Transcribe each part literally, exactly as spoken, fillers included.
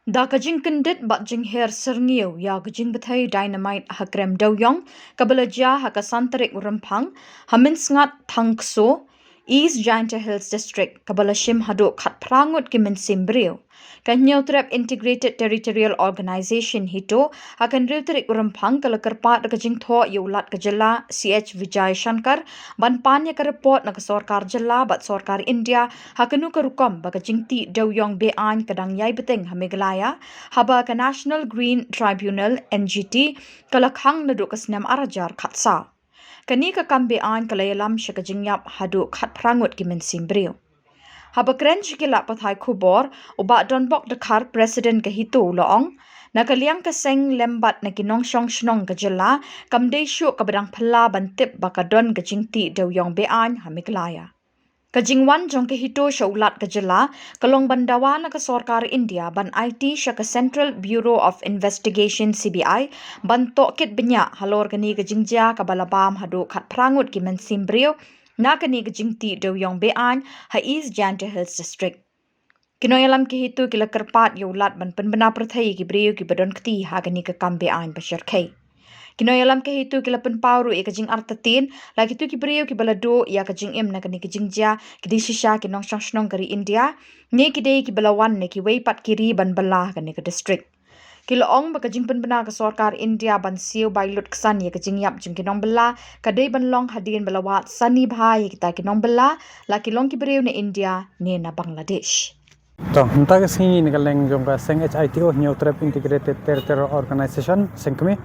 Da ka jingkyndit bad jingher syrngiew ïa ka jingbthei dynamite ha krem dewïong kaba la jia ha ka san tarik u Rymphang ha Mynsngat Thangkso, East Jaintia Hills District, kaba la shim haduh khatphra ngut ki mynsiem briew, ka Hynñiewtrep Integrated Territorial Organization HITO ha ka hynriew tarik u Rymphang ka la kyrpad da ka jingthoh ïa u Lat ka jylla C H Vijayashankar ban pan ïa ka report na ka sorkar jylla bad sorkar India ha kano ka rukom ba ka jingtih dewïong be-aiñ ka dang ïai bteng ha Meghalaya, haba ka National Green Tribunal, N G T, ka la khang naduh ka snem ar hajar khatsaw. Kane ka kam be-aiñ ka la ïalam sha ka jingïap haduh khatphra ngut ki mynsiem briew. Haba kren sha ki lad pathai khubor, u Bah Donbok Dkhar, President ka HITO, u la ong, na ka liang ka seng lem bad na ki nongshong shnong ka jylla, kam dei shuh kaba dang phylla ban tip ba ka don ka jingtih dewïong be-aiñ ha Meghalaya. Ka jingwan jong ka HITO sha u Lat ka jylla ka long ban dawa na ka sorkar India ban aiti sha ka Central Bureau of Investigation, C B I, ban tohkit bniah halor kane ka jingjia kaba la bam haduh khatphra ngut ki mynsiem briew na kane ka jingtih dewïong be-aiñ ha East Jaintia Hills District. Ki nongïalam ka HITO ki la kyrpad ïa u Lat ban pynbna pyrthei ïa ki briew kiba don kti ha kane ka kam be-aiñ ba shyrkhei. Ki nongïalam ka HITO ki la pynpaw ruh ïa ka jingartatien la kito ki briew kiba la duh ïa ka jingim na kane ka jingjia ki dei shisha ki nongshong shnong ka ri India, ne ki dei kiba la wan na kiwei pat ki ri ban bylla ha kane ka district. Ki la ong ba ka jingpynbna ka sorkar India ban siew bai lutksan ïa ka jingïap jong ki nongbylla ka dei ban long hadien ba la wad sani bha ïa kita ki nongbylla, la ki long ki briew na India ne na Bangladesh. To, mynta ka sngi na ka liang jong ka seng HITO, Hynñiewtrep Integrated Territorial Organization, seng kmie,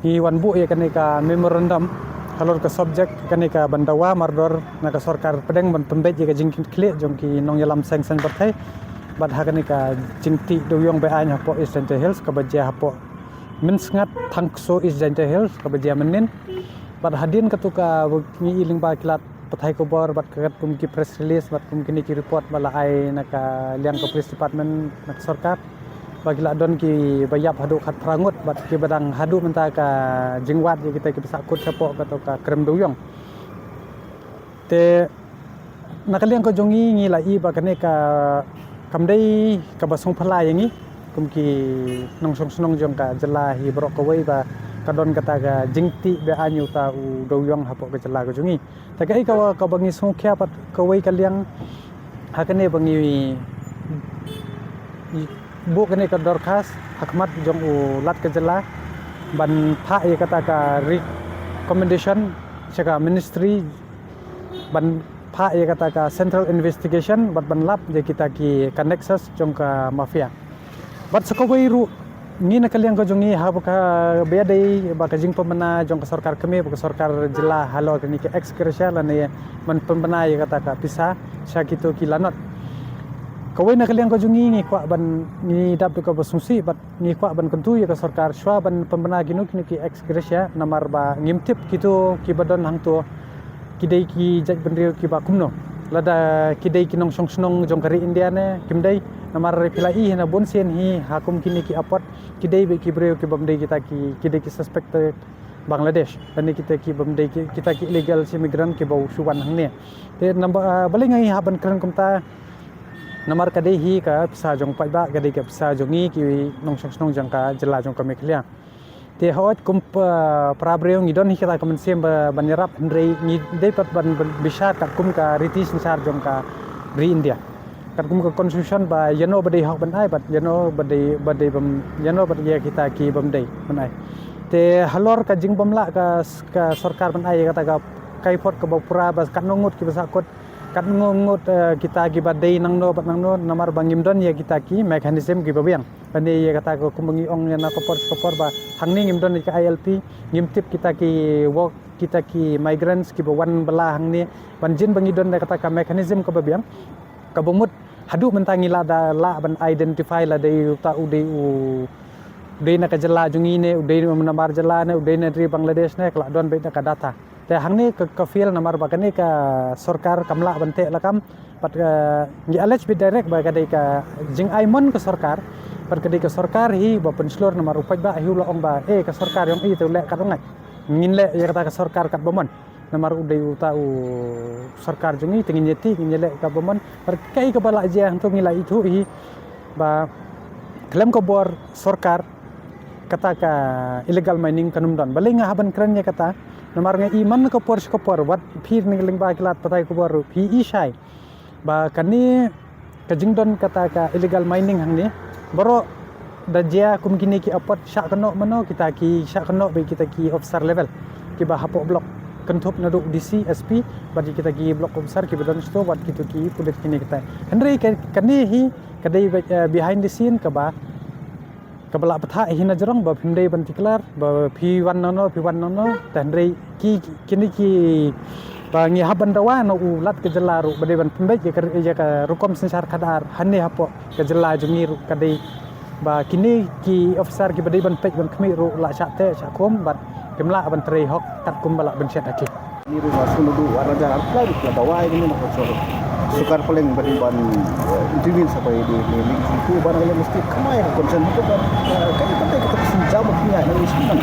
ngi wan buh ïa kane ka memorandum halor ka subject kane ka ban dawa mardor na ka sorkar pdeng ban pynbeit ïa ka jingkitkhlieh jong ki nongïalam seng saiñ pyrthei bad ha kane ka jingtih dewïong be-aiñ hapoh East Jaintia Hills kaba jia hapoh Mynsngat Thangkso, East Jaintia Hills, kaba jia mynnin. Bad hadien kato ka ngi i lyngba ki lad pathai khubor bad katkum ki press release bad kum kine ki report ba la ai na ka liang ka police department na ka sorkar ba ki la don kiba ïap haduh khatphra ngut bad kiba dang haduh mynta ka jingwad ïa kita kiba sahkut shapoh kato ka krem dewïong. Te na ka liang ka jong ngi ngi la i ba kane ka kam dei kaba sngewphylla ïa ngi kum ki nongshong shnong jong ka jylla hi baroh kawei ba ka don kata ka jingtih be-aiñ ïa uta u dewïong hapoh ka jylla ka jong ngi. Te kaei kaba, kaba ngi sngewkhia pat kawei ka liang ha kane ba ngi buh kane ka dorkhas ha khmat jong u Lat ka jylla ban phah ïa kata ka recommendation sha ka ministry ban phah ïa kata ka central investigation bad ban lap ïa kita ki ka nexus jong ka mafia. Bad sa kawei ruh ngi na ka liang ka jong ngi haba ka ba ïadei ba ka jingpynbna jong ka sorkar kmie bad ka sorkar jylla halor kane ka ex gratia lane ban pynbna ïa kata ka pisa sha kito ki lanot. Kawei na ka liang ka jong ngi ngi kwah ban ngi dap da kaba sngewsih bad ngi kwah ban kyntu ïa ka sorkar shuwa ban pynbna kino kino ki ex gratia namar ba ngim tip kito kiba don hangto ki dei ki jaitbynriew kiba kumno. Lada ki dei ki nongshong shnong jong ka ri India ne kim dei, namar phi la i hi na bun sien hi ha kum kine ki airport ki dei beit ki briew kibym dei kita ki, ki dei ki suspected Bangladesh lane kita kibym dei ki, kita ki illegal immigrant kiba shu wan hangne. Te namar, ah, balei nga i hap ban kren kumta, namar ka dei hi ka pisa jong paidbah, ka dei ka pisa jong ngi ki nongshong shnong jong ka jylla jong ka Meghalaya. Te hooid kum, ah, para briew ngi don hi kata ka mynsiem ba, ban ïarap hynrei ngi dei pat ban, ban bishar katkum ka riti synshar jong ka ri India. Katkum ka constitution ba ïano ba dei hok ban ai bad ïano ba dei, ba dei bym, ïano ba dei ïa kita kibym dei ban ai. Te halor ka jingbym lah ka, ka sorkar ban ai ïa kata ka kaipot kaba pura ba katno ngut kiba sahkut, katno ngut, eh, kita kiba dei nangno bad nangno namar ba ngim don ïa kita ki mechanism kiba biang. Lane ïa kata ka kumba ngi ong ïa na ka por sha ka por ba hangne ngim don ïa ka I L P, ngim tip kita ki work, kita ki migrants kiba wan bylla hangne, ban jin ba ngi don da kata ka mechanism kaba biang kaba mut haduh mynta ngi la da lah ban identify lada uta u dei u dei na ka jylla jong ngi ne u dei na namar jylla ne u dei na ri Bangladesh ne ka la don beit na ka data. Te hangne ka, ka fail namar ba kane ka sorkar kam lah ban teh lakam. Bad ka ngi allege beit direct ba ka dei ka jingai mon ka sorkar. Bad ka dei ka sorkar hi ba pynshlur namar u paidbah hi u la ong ba eh ka sorkar jong i te u leh kat u ngai. Ngin leh ïa kata ka sorkar kat ba mon. Namar u dei uta u sorkar jong ngi te ngin ïa tih ngin ïa leh kat ba mon. Bad kaei kaba la jia hangto ngi la ithuh hi ba khlem ka bor sorkar, kata ka illegal mining kan ym don. Balei nga hap ban kren ïa kata? Namar nga i man ka por sha ka por, wat phi na ka lyngba ki lad pathai khubor ruh phi i shai ba kane ka jingdon kata ka illegal mining hangne, baroh da jia kum kine ki apot shah kynnoh mano, kita ki shah kynnoh bad kita ki officer level kiba hapoh block, kynthup naduh D C, S P, bad kita ki block officer kiba don shato, bad kito ki pulit kine kita. Hynrei ka, kane hi ka dei ba, eh, behind the scene kaba, kaba lah bthah hi na jrong ba phim dei ban declare ba phi wan nangno, phi wan nangno. Te hynrei ki, kine ki, ba ngi hap ban dawa na u lat ka jylla ruh ba dei ban pynbeit ïa ka, ïa ka rukom synshar khadar hangne hapoh ka jylla jong ngi ruh ka dei ba kine ki officer kiba dei ban peit ban khmih ruh lah shah teh shah khum bad kim lah ban trei hok katkum ba lah ban shet ha ki. Ni ruh nga sngewthuh ar hajar arphew lai ruh ka dawai kane na ka sor. Sukar peleng ba dei ban, eh, intervene sa bai dei ni ling situ ban ngi mesti kemai ka concern tu ban, eh, kane kata kata kesenjam kini ai ni sini.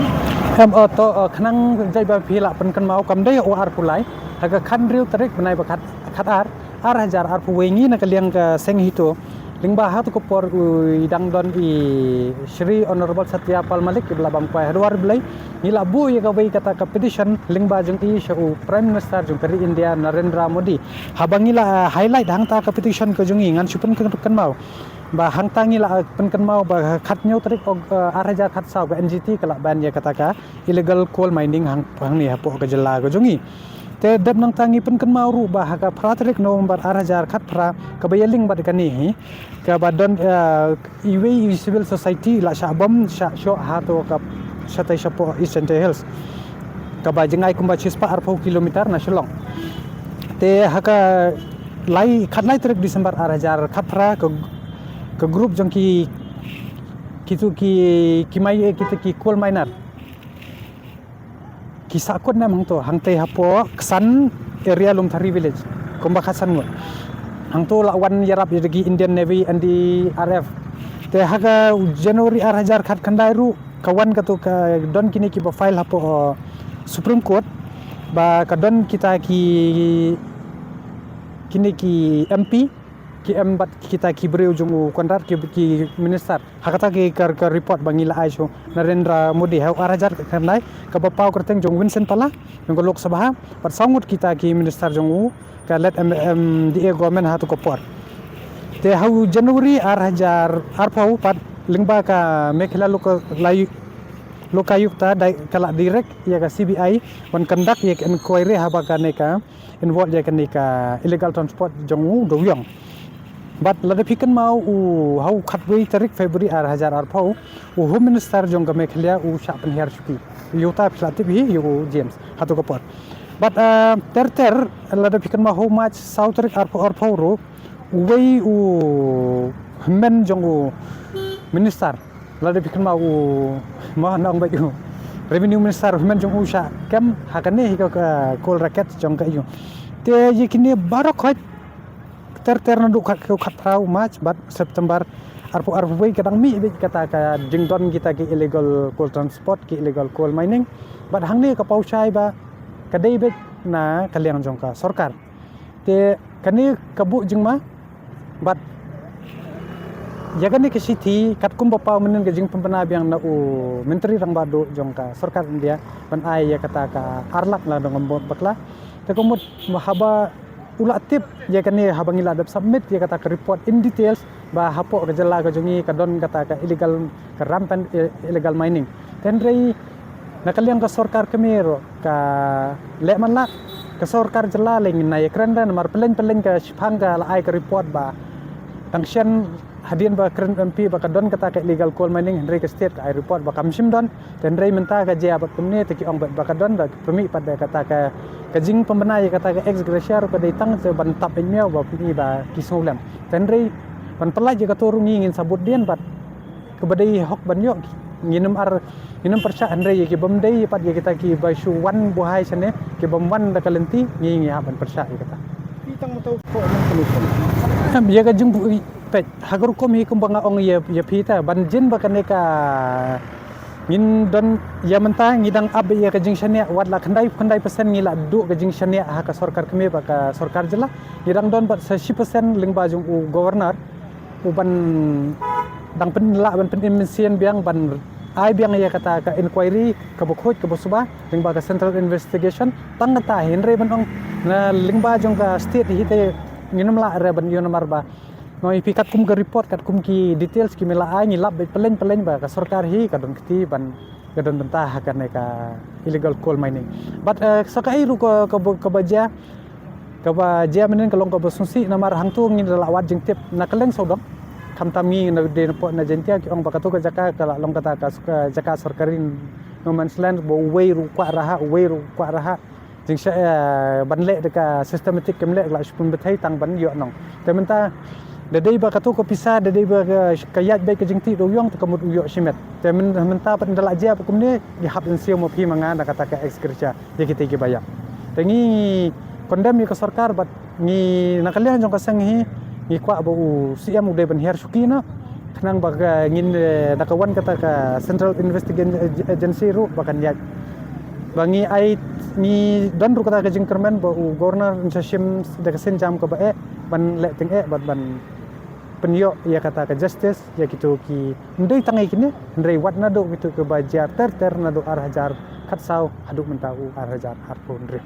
Em, oh, to, oh, khnang jai ba phi lah pynkynmaw kam dei u arphew lai ha ka khathynriew tarik bnai ba khat, khatar, ar hajar arphew wei ngi na ka liang ka seng HITO. Lyngba ha tu ka por u i dang don i Shri Honorable Satya Pal Malik i ba lah bam kwai ha dwar Blei. Ngi lah buh ïa kawei kata ka petition lyngba jong i sha u Prime Minister jong ka ri India Narendra Modi. Haba ngi lah, ah, highlight hangta ka petition ka jong i ngan shu pynkynmaw. Ba hangta ngi lah, ah, pynkynmaw ba khathynñiew tarik Oc-, ah, ar hajar khatsaw ka N G T ka lah ban ïa kata ka illegal coal mining hang, hangne hapoh ka jylla ka jong i. Te dep nangta ngi pynkynmaw ruh ba ha ka phra tarik November ar hajar khatphra kaba ïaling bad kane hi, kaba don, eh, iwei i civil society lah shah bom, shah shoh ha tu ka shatai shapoh East Jaintia Hills, kaba jngai kumba shispah arphew kilometer na Shillong. Te ha ka lai, khatlai tarik December ar hajar khatphra ka, ka group jong ki, kitu ki, ki mai, eh, kitu ki coal miner ki sahkut ne em hangto, hangtei hapoh Ksan area Lumthari village, kumba khatsan ngut. Hangto lah wan ïarap ïa ki Indian Navy, N D R F. Te ha ka January ar hajar khatkhyndai ruh ka wan katu ka don kine kiba file hapoh, uh, Supreme Court ba ka don kita ki, kine ki M P ki em bad kita ki briew jong u Conrad ki, ki minister. Ha kata ki ka, ka report ba ngi la ai sha u Narendra Modi ha u ar hajar khatkhyndai kaba paw kyrteng jong Vincent Pala jong ka Lok Sabha bad saw ngut kita ki minister jong u ka late M, M D A government ha tu ka por. Te ha u January ar hajar arphew pat lyngba ka Meghalaya Loka-, Loka-, Lokayukta dei ka la direct ïa ka C B I ban conduct ïa ka inquiry haba kane ka involve ïa kane ka illegal transport jong u Dewiong. Bad lada phi kynmaw u ha u khatwei tarik February ar hajar arphew, u Home Minister jong ka Meghalaya u shah pynhiar shuki. Ïa uta phi la tip hi ïa u James ha tu ka por. Bad, ah, ter ter lada phi kynmaw ha u March saw tarik arphew arphew ruh uwei u hynmen jong u minister, lada phi kynmaw u, ma nang bad u Revenue Minister, u hynmen jong u shah kem ha kane hi ka, ka coal racket jong ka ïa u. Te ïa kine baroh khoit ter ter naduh khat, khatphra u March bad September arphew arphew wei ka dang mih beit kata ka jingdon kita ki illegal coal transport, ki illegal coal mining. Bad hangne ka paw shai ba ka dei beit na ka liang jong ka sorkar. Te kane ka buh jingma bad ïa kane ka shithi katkum ba paw mynnin ka jingpynbna biang na u Myntri Rangbah Duh jong ka sorkar India ban ai ïa kata ka ar lak la dang bom bakla. Te ka mut haba u la tip ïa kane, haba ngi la dep submit ïa kata ka report in details ba hapoh ka jylla ka jong ngi ka don kata ka illegal, ka rampant i-, illegal mining. Te hynrei na ka liang ka sorkar kmie ruh ka leh man la, ka sorkar jylla lei ngin nai ïakren re, namar pylleng pylleng ka shipang ka la ai ka report ba tang shen hadien ba kren M P ba ka don kata ka illegal coal mining, hynrei ka state ka ai report ba kam shym don. Te hynrei mynta ka jia bad kumne te ki ong bad ba ka don, da pynmih pat da kata ka, ka jingpynbna ïa kata ka ex gratia ruh ka dei tang te ban tap ïa miaw ba pynmih ba ki sngewlem. Te hynrei ban pyllait ïa kato ruh ngi ngin sa bud dien bad kaba dei hok ban ïoh, ngin ym ar, ngin ym pyrshah, hynrei ïa ki bym dei pat ïa kita kiba shu wan buhai shane, ki bym wan da ka lynti, ngi, ngi hap ban pyrshah ïa kata. Ki tang mata u ko. Em, ïa ka jingbu-, peit, ha ka rukom hi kumba nga ong ïa, ïa phi ta, ban jin ba kane ka ngin don ïa mynta ngi dang ap ïa ka jingshaniah, wat la khyndai, khyndai percent ngi la duh ka jingshaniah ha ka sorkar kmie bad ka sorkar jylla. Ngi dang don bad sa shi percent lyngba jong u governor u ban dang pynlah ban pynim mynsiem biang ban ai biang ïa kata ka inquiry kaba khuid kaba suba lyngba ka Central Investigation. Tang kata hynrei ban ong na lyngba jong ka state hi te ngin ym lah re ban ïoh namar ba ngi phi katkum ka report katkum ki details ki me la ai ngi lap beit pyllein pyllein ba ka sorkar hi ka don kti ban ka don bynta ha kane ka illegal coal mining. But sa kaei ruh kaba jia kaba jia mynnin ka long kaba sngewsih namar hangto ngin da la wad jingtip na kylleng sawdong. Khamtam ngi na dei na pok na Jaintia ki ong ba kato ka jaka ka la long kata ka jaka sorkari no man's land ba uwei ruh kwah raha uwei ruh kwah raha. Jingshah ban leh da ka systematic kem leh la shipun bethei tang ban ïoh nong. Te mynta da dei ba kato ka pisa da dei ba ka ïaid beit ka jingtih da u ïong te ka mut u ïoh shimet. Te mynta pat da la jia ba kumne ngi hap in siew ma phi ma nga na kata ka ex gratia ïa kite ki ba ïap. Te ngi condemn ïa ka sorkar bad ngi na ka liang jong ka seng hi ngi kwah ba u C M u dei ban hiar shuki na khnang ba ngin da ka wan kata ka Central Investigation Agency ruh ba kan ïaid ba ngi ai ngi don ruh kata ka jingkyrmen ba u governor in sa shim da ka sienjam kaba eh ban leh tyngeh bad ban pynïoh ïa kata ka justice ïa kito ki ndei tang ïa kine hynrei wat naduh kito ki ba jia ter ter naduh ar hajar khatsaw haduh mynta u ar hajar arphew hynriew.